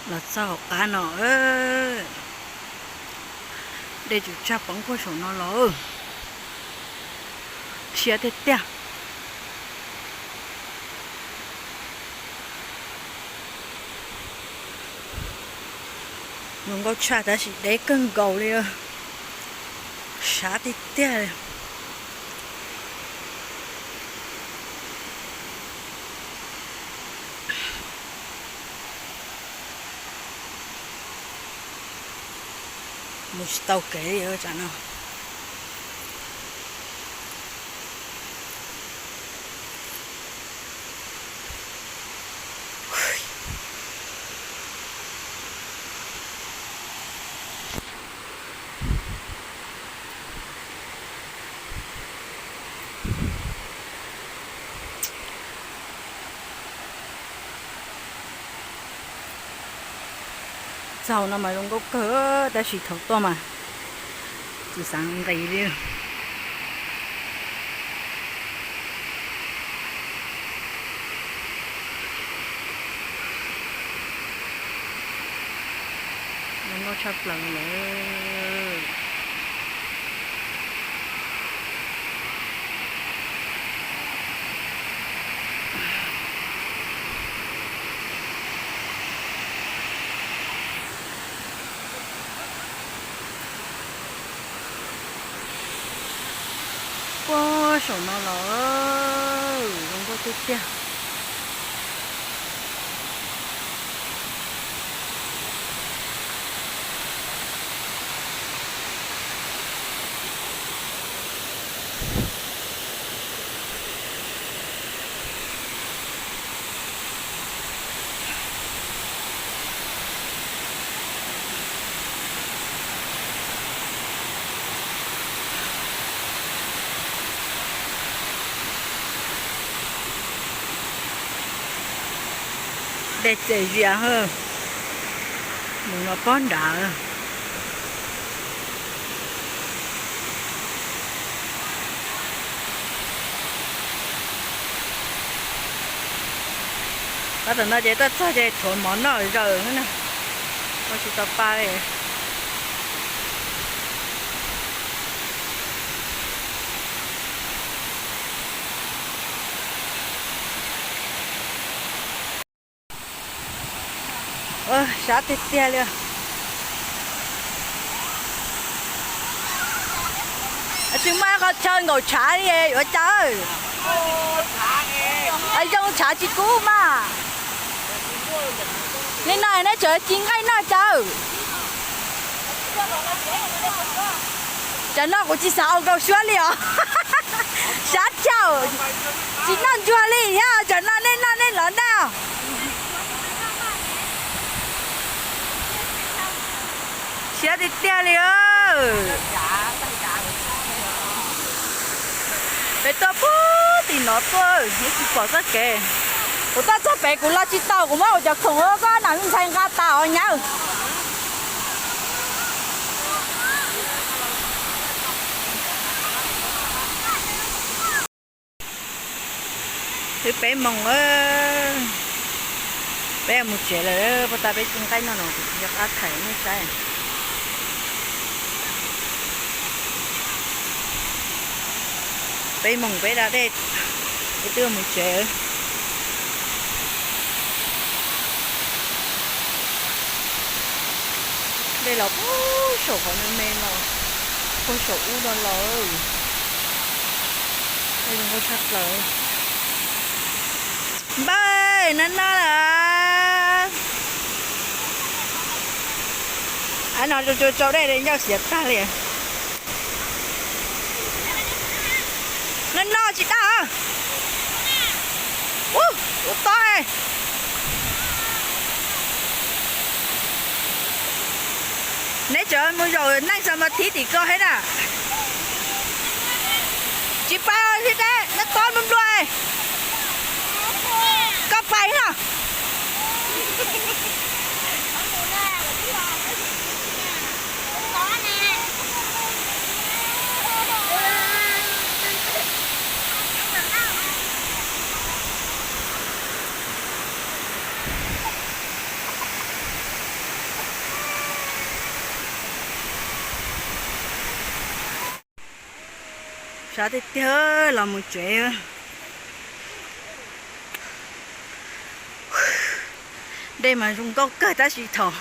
Los txog hauv qab no, dej tsum tsag poob puag saum no los, siab tiag tiag. Zoo nkauj tshaj tab sis deb kawg nkaus li, sab tiag tiag li. Mus tsis tau kev li tsam no. Txog no mas zoo nkauj kawg tab sis thaum tuaj mas tsis xav nqis li. Zoo nkauj tshaj plaws lawm. Puag saum no los zoo nkauj tiag tiag. Dej txias zias, mus no pob nrad. Tab tom no ces tuaj txog ces thuav mov noj zaws na, ua tsis tau pa li. Sab tiag tiag li. Tsis muaj qhov chaw nkaum tshav li yuav cas. Zoo tshav tsis kub mas. Li no neb tseem ci nqaij noj cas. Cov no kuv tsis xav ua nkaus suab li os. Sab thiab, tsis noj ntsuag li thiab, cov no nej noj nej los noj. Siab tiag tiag li. Peb tuaj puag tim no tuaj, tsis pom txoj kev. Kuv tuaj txog pem kuv los tsis tau, kuv muab kuv cov khoom ua koj nam me ntxhais nqa tas os nyab. Twb peb moos, peb mus tsev lawm, puag ta peb ci nqaij noj no kuv tsis nco qab thaij nej saib. Peb moos peb da dej, peb twb mus tsev. Dej los puag saum qhov me me no, puag saum ub no los. Dej zoo nkauj tshaj plaws. Npawg, noj noj lawm. Av no tsau tsau dej ncauj siav tag li. Noj noj tsis daj. Ub, ub tob. Neb tseem mus zaum neej xa ma thib tim ko thiab na. Tsis pais li thiab, neb tob nplua nplua. Koj pais no. Sab tiag tiag los mus tsev. Dej mas zoo nkauj kawg tab sis thaum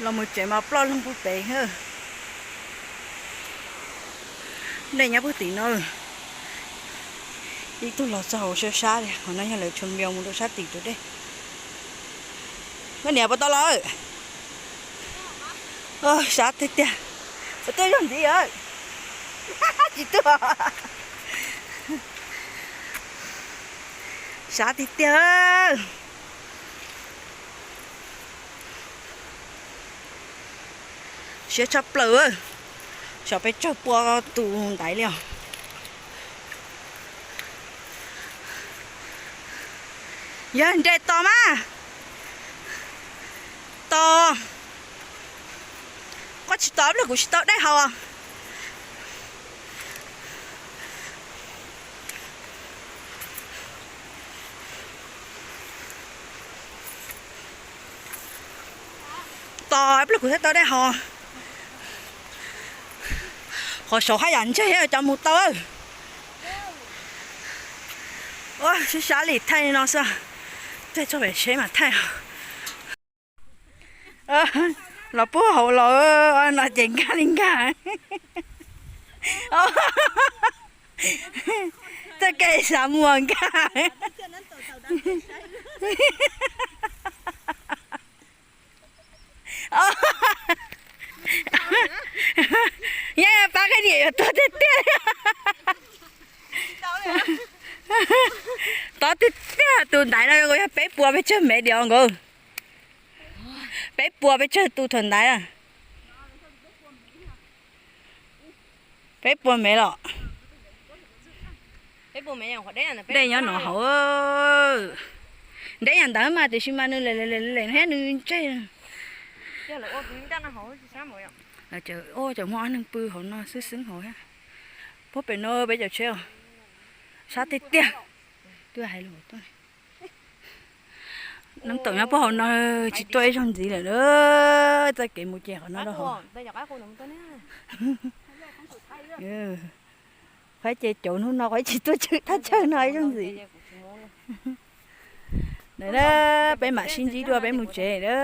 los mus tsev mas ploj loog puag pem. Dej nyob puag tim no. Ib tug los txog hauv sab sab li, qhov no yog lawv tshuav npias mus rau sab tim tus dej. Koj niam puas tau los? Sab tiag tiag. Puas tuaj zog ntxiv? Tsis tuaj. Sab tiag tiag. Siab tshaj plaws. Xyov peb tsawg pua tus ntaiv li os. Yog nres tos mas. Tos. Koj tsis tos pliag kuv tsis tau dej haus. Tos pliag kuv thiaj tau dej haus. Qhov saud haj yam ntseg cov mus tau. Ua sib sab li thaij no xwb. Tej txog pem tsheb mas thaij. Los puag hauv los no ces nkag li nkag. Txoj kev xav muag nkag. Yeej pab qhia niam yuav tuag tiag tiag. Tod tiag tiag, tus ntaiv no yog peb puas peb tsawg mev diam nkaus. Peb puas peb tsawg tus thaum ntaiv. Peb puas mev los. Dej nyob no hauv. Dej yam ntawd mas tiam sis mas nws lem lem thiab nws ntseg. Cov muaj ob neeg pw hauv no xwb xwb hauv thiab. Puag pem no peb cov tsheb os. Sab tiag tiag. Twb hais lus tuaj. Neeb Toom nyob puag hauv no tsis tuaj ib zaug ntxiv lawm. Txoj kev mus ces qhov no rau hauv. Qhov ces caum hnub no qhov tsis tuaj tswm thaj chaw no ib zaug ntxiv. Peb mam sib ntsib dua peb mus tsev a.